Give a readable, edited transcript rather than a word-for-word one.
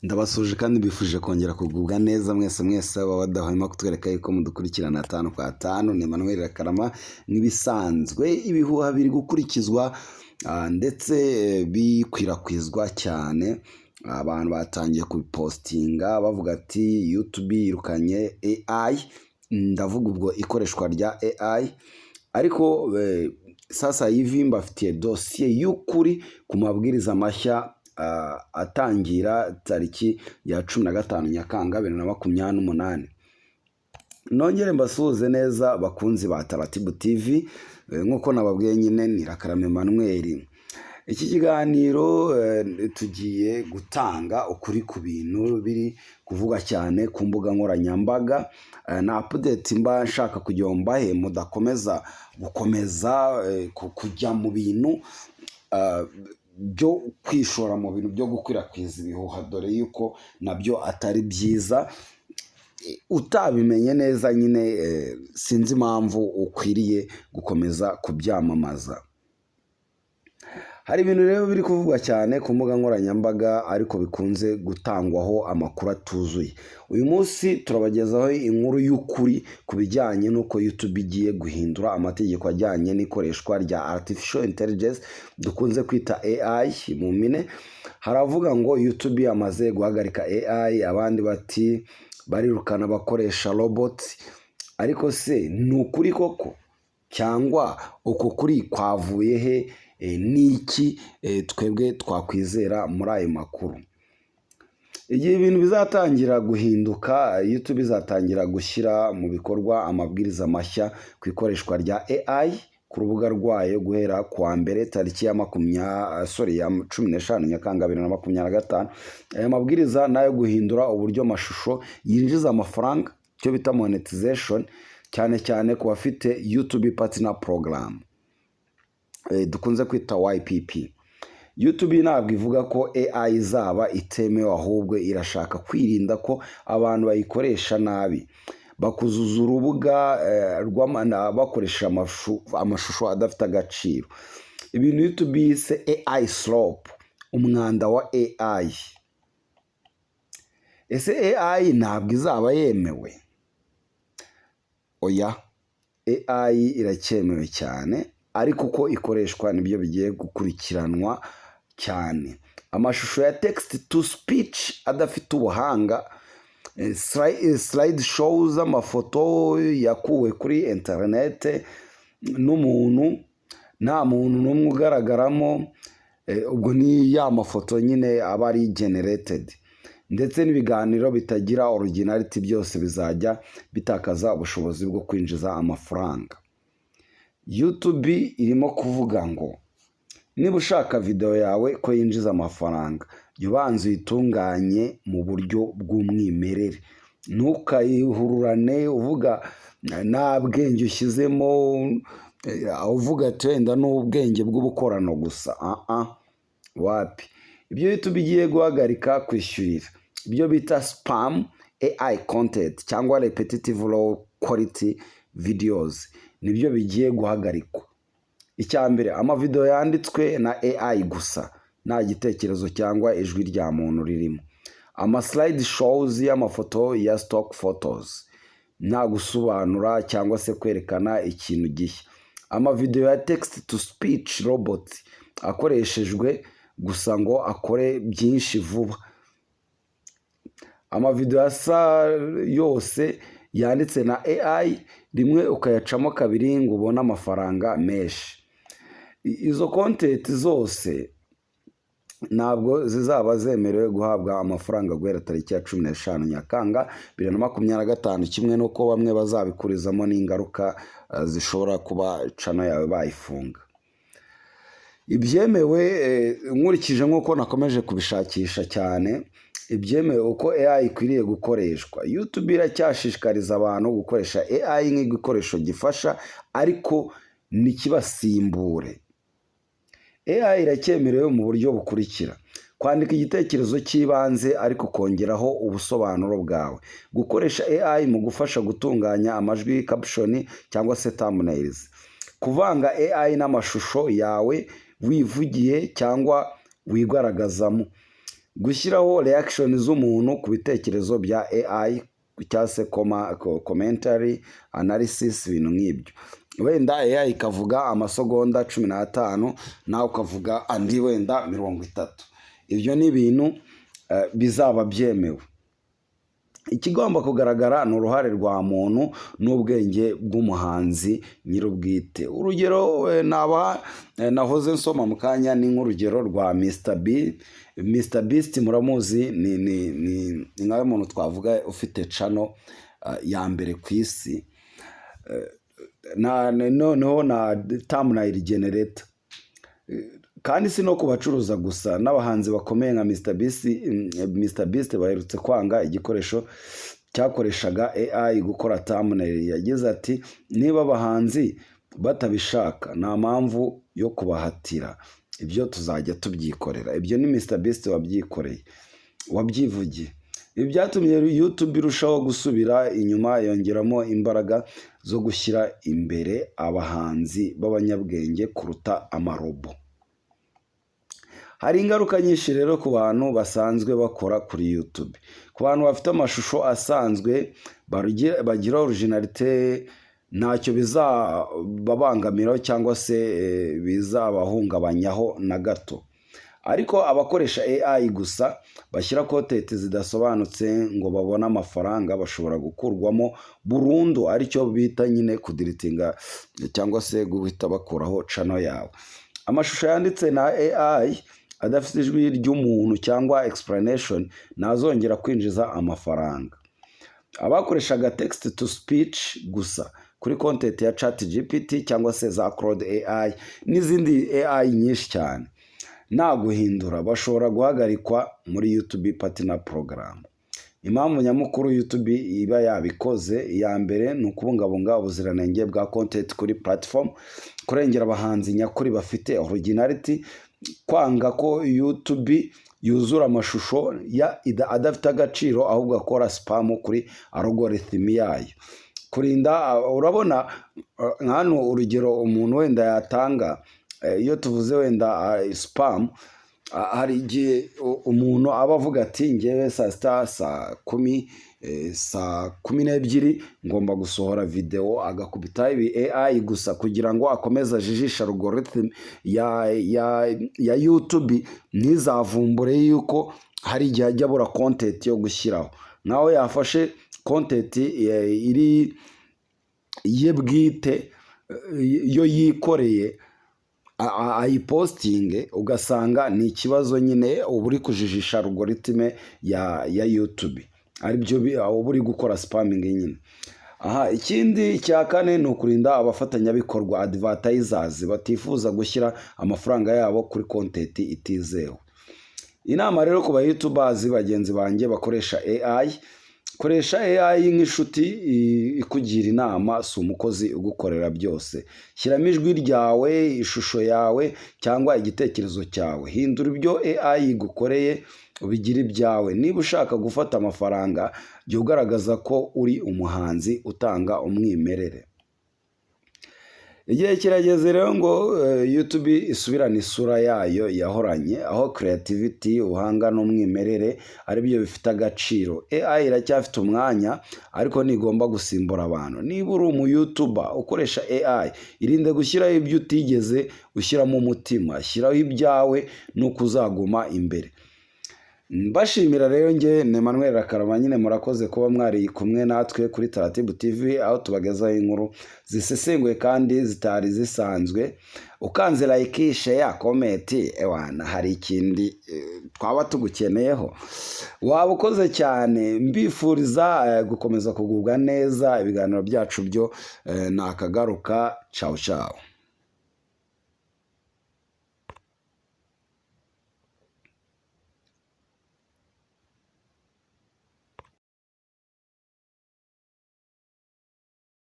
Ndabasuhuje kandi mbifurije kongera kugubwa neza mwese mwese baba badahwema kutwereka yuko mudukurikirana tanu kwa tanu. Ni Emmanuel Rakarama nk'ibisanzwe. Ibihuha biri gukurikizwa ndetse bikwirakwizwa cyane, abantu batangiye kubipostinga bavuga ati "YouTube yirukanye AI", ndavuga ubwo ikoreshwa rya AI. Ariko sasa hivi mbafitiye dosiye y'ukuri ku mabwiriza mashya atangira tariki ya 15 Nyakanga 2028. Nongere mbasuhuze neza, bakunzi ba Taratibu TV, nk'uko nababwiye nyine ni Rakarama Emmanuel. Iki kiganiro tugiye gutanga ukuri ku bintu biri kuvugwa cyane ku mbuga nkoranyambaga. Na update mba nshaka kugira ngo mbahe mudakomeza gukomeza kujya mu bintu byo kwishora mu bintu byo gukwirakwiza ibihuha, dore yuko nabyo atari byiza. Utabimenye neza nyine, sinzi impamvu ukwiriye gukomeza kubyamamaza. Hari ibintu rero biri kuvugwa cyane ku mbuga nkoranyambaga ariko bikunze gutangwaho amakuru atuzuye. Uyu munsi turabagezaho inkuru y'ukuri ku bijyanye n'uko YouTube igiye guhindura amategeko ajyanye n'ikoreshwa rya artificial intelligence, dukunze kwita AI mu mpine. Haravuga ngo YouTube yamaze guhagarika AI, abandi bati barirukana abakoresha robot. Ariko se ni ukuri koko, cyangwa uko kuri kwavuye he? N'iki twebwe twakwizera muri ayo makuru? Igihe ibintu bizatangira guhinduka, YouTube izatangira gushyira mu bikorwa amabwiriza mashya ku ikoreshwa rya AI ku rubuga rwayo guhera ku wa mbere tariki ya sorry, ya 15 Nyakanga 2025. Aya mabwiriza ni ayo guhindura uburyo amashusho yinjiza amafaranga, icyo bita monetization, cyane cyane ku bafite YouTube Partner Program, dukunze kwita YPP. YouTube ntabwo ivuga ko AI izaba itemewe, ahubwo irashaka kwirinda ko abantu bayikoresha nabi, bakuzuza urubuga bakoresha amashusho adafite agaciro, ibintu YouTube yise AI slop, umwanda wa AI. Ese AI ntabwo izaba yemewe? Oya, AI iracyemewe cyane, ariko uko ikoreshwa nibyo bigiye gukurikiranwa cyane. Amashusho ya text to speech adafite ubuhanga, slide show z'amafoto yakuwe kuri interinete n'umuntu, nta muntu n'umwe ugaragaramo, ubwo ni ya mafoto nyine aba ari generated, ndetse n'ibiganiro bitagira originality, byose bizajya bitakaza ubushobozi bwo kwinjiza amafaranga. YouTube irimo kuvuga ngo niba ushaka video yawe ko yinjiza amafaranga, jya ubanza uyitunganye mu buryo bw'umwimerere, ntukayihururane uvuga nta bwenge ushyizemo, uvuga ati wenda n'ubwenge bw'ubukorano gusa. Wapi. Ibyo YouTube igiye guhagarika kwishyurira, ibyo bita spam AI content cyangwa repetitive low quality videos, nibyo bigiye guhagarikwa. Icya mbere, amavideo yanditswe na AI gusa, nta gitekerezo cyangwa ijwi rya muntu ririmo. Ama slide shows y'amafoto ya stock photos, nta gusobanura cyangwa se kwerekana ikintu gishya. Amavidewo ya text to speech robot akoreshejwe gusa ngo akore byinshi vuba. Amavidewo asa yose yanditse na AI rimwe, ukayacamo kabiri ngo ubone amafaranga menshi. Izo content zose ntabwo zizaba zemerewe guhabwa amafaranga guhera tariki ya 15 Nyakanga 2025, kimwe n'uko bamwe bazabikurizamo n'ingaruka zishobora kuba channel yawe bayifunga. Ibyemewe, nkurikije nk'uko nakomeje kubishakisha cyane, ibyemewe uko AI ikwiriye gukoreshwa, YouTube iracyashishikariza abantu gukoresha AI nk'igikoresho gifasha ariko ntikibasimbure. AI iracyemerewe mu buryo bukurikira: kwandika igitekerezo cy'ibanze ariko ukongeraho ubusobanuro bwawe, gukoresha AI mu gufasha gutunganya amajwi, caption cyangwa se thumbnails, kuvanga AI n'amashusho yawe wivugiye cyangwa wigaragazamo, Gushyiraho reaction z'umuntu ku bitekerezo bya AI cyangwa se commentary analysis, ibintu nk'ibyo. Wenda AI ikavuga amasegonda 15, nawe ukavuga andi wenda 30. Ibyo ni ibintu bizaba byemewe. Ikigomba kugaragara ni uruhare rwa muntu n'ubwenge bw'umuhanzi nyir'ubwite. Urugero naba nahoze nsoma mu kanya ni nk'urugero rwa Mr. B. Mr Beast muramuzi, ni nkawe muntu twavuga ufite channel ya mbere ku isi. Noneho na thumbnail generator. Kandi si no ku bacuruza gusa, n'abahanzi bakomeye nka Mr Beast, Mr Beast baherutse kwanga igikoresho cyakoreshaga AI gukora thumbnail. Yagize ati: "Niba abahanzi batabishaka, nta mpamvu yo kubahatira, ibyo tuzajya tubyikorera." Ibyo ni Mr Beast wabyikoreye, wabyivugiye. Ibi byatumye YouTube irushaho gusubira inyuma, yongeramo imbaraga zo gushyira imbere abahanzi b'abanyabwenge kuruta amarobo. Hari ingaruka nyinshi rero ku bantu basanzwe bakora kuri YouTube. Ku bantu bafite amashusho asanzwe bagira originalité, ntacyo bizababangamiraho cyangwa se bizabahungabanyaho na gato. Ariko abakoresha AI gusa, bashyira content zidasobanutse ngo babone amafaranga, bashobora gukurwamo burundu, aricyo bita nyine kudeletinga cyangwa se guhita bakuraho channel yawe. Amashusho yanditse na AI adafite ijwi ry'umuntu cyangwa explanation ntazongera kwinjiza amafaranga. Abakoreshaga text to speech gusa kuri content ya ChatGPT cyangwa se za Claude AI n'izindi AI nyinshi cyane nta guhindura, bashobora guhagarikwa muri YouTube Partner Program. Impamvu nyamukuru YouTube iba yabikoze, iya mbere ni ukubungabunga ubuziranenge bwa content kuri platform, kurengera abahanzi nyakuri bafite originality, kwanga ko YouTube yuzura amashusho adafite agaciro ahubwo akora spam kuri algorithm yayo. Kurinda, urabona nka hano urugero umuntu wenda yatanga, iyo tuvuze wenda spam, hari igihe umuntu aba avuga ati: "Ngewe saa sita, saa kumi, saa 12 ngomba gusohora videwo," agakubita ibi AI gusa kugira ngo akomeze ajijishe algorithm ya YouTube ntizavumbure yuko hari igihe ajya abura content yo gushyiraho. Nkaho yafashe content iri ye bwite, yo yikoreye, ayipostinge, ugasanga ni ikibazo nyine, uba uri kujijisha algorithm ya YouTube, aribyo uba uri gukora spamming nyine. Aha ikindi cya kane ni ukurinda abafatanyabikorwa, advertisers, batifuza gushyira amafaranga yabo kuri content itizewe. Inama rero ku ba youtubers bagenzi banjye bakoresha AI: koresha AI nk'inshuti ikugira inama, si umukozi ugukorera byose. Shyiramo ijwi ryawe, ishusho yawe cyangwa igitekerezo cyawe. Hindura ibyo AI igukoreye ubigire ibyawe. Niba ushaka gufata amafaranga, jya ugaragaza ko uri umuhanzi utanga umwimerere. Igihe kirageze rero ngo YouTube isubirane isura yayo yahoranye, aho creativity, ubuhanga n'umwimerere ari byo bifite agaciro. AI iracyafite umwanya, ariko ntigomba gusimbura abantu. Niba uri umu YouTuber ukoresha AI, irinde gushyiraho ibyo utigeze ushyiramo umutima. Shyiraho ibyawe nuko uzaguma imbere. Mbashimira rero, nge ni Emmanuel Rakarama nyine. Murakoze kuba mwari kumwe natwe kuri Taratibu TV, aho tubagezaho inkuru zisesenguye kandi zitari zisanzwe. Ukanze like, share, comment, ewana hari ikindi twaba tugukeneyeho, waba ukoze cyane. Mbifuriza gukomeza kugubwa neza. Ibiganiro byacu byo ni akagaruka. Cawu cawu.